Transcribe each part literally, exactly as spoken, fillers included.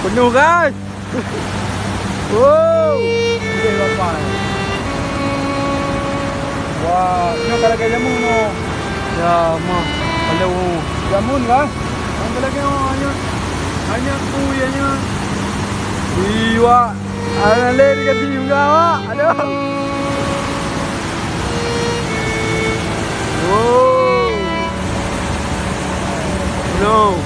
Penuh, guys. Wow. Boleh lapan. Wah, nyoe ka lagèe jameun nyoe. Ya, mah. Kalau jameun kan? Nyoe ka lagèe nyoe, hanya, hanya ku ya nyoe. Iwa. Ada lagi di juga, Wak. Aduh. Wow. No.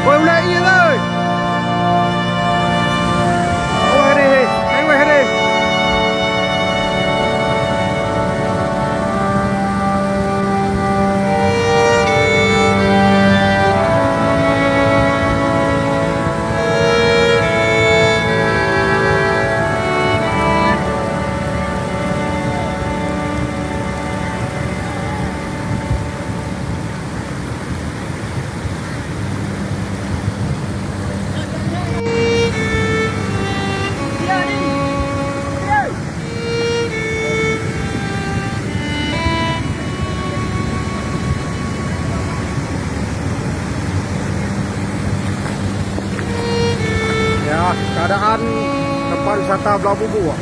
Woi, ulèe ié, woi! Woi, hei, hei! Hai, woi, hei! Ya, keadaan tempat wisata Belau Bubu.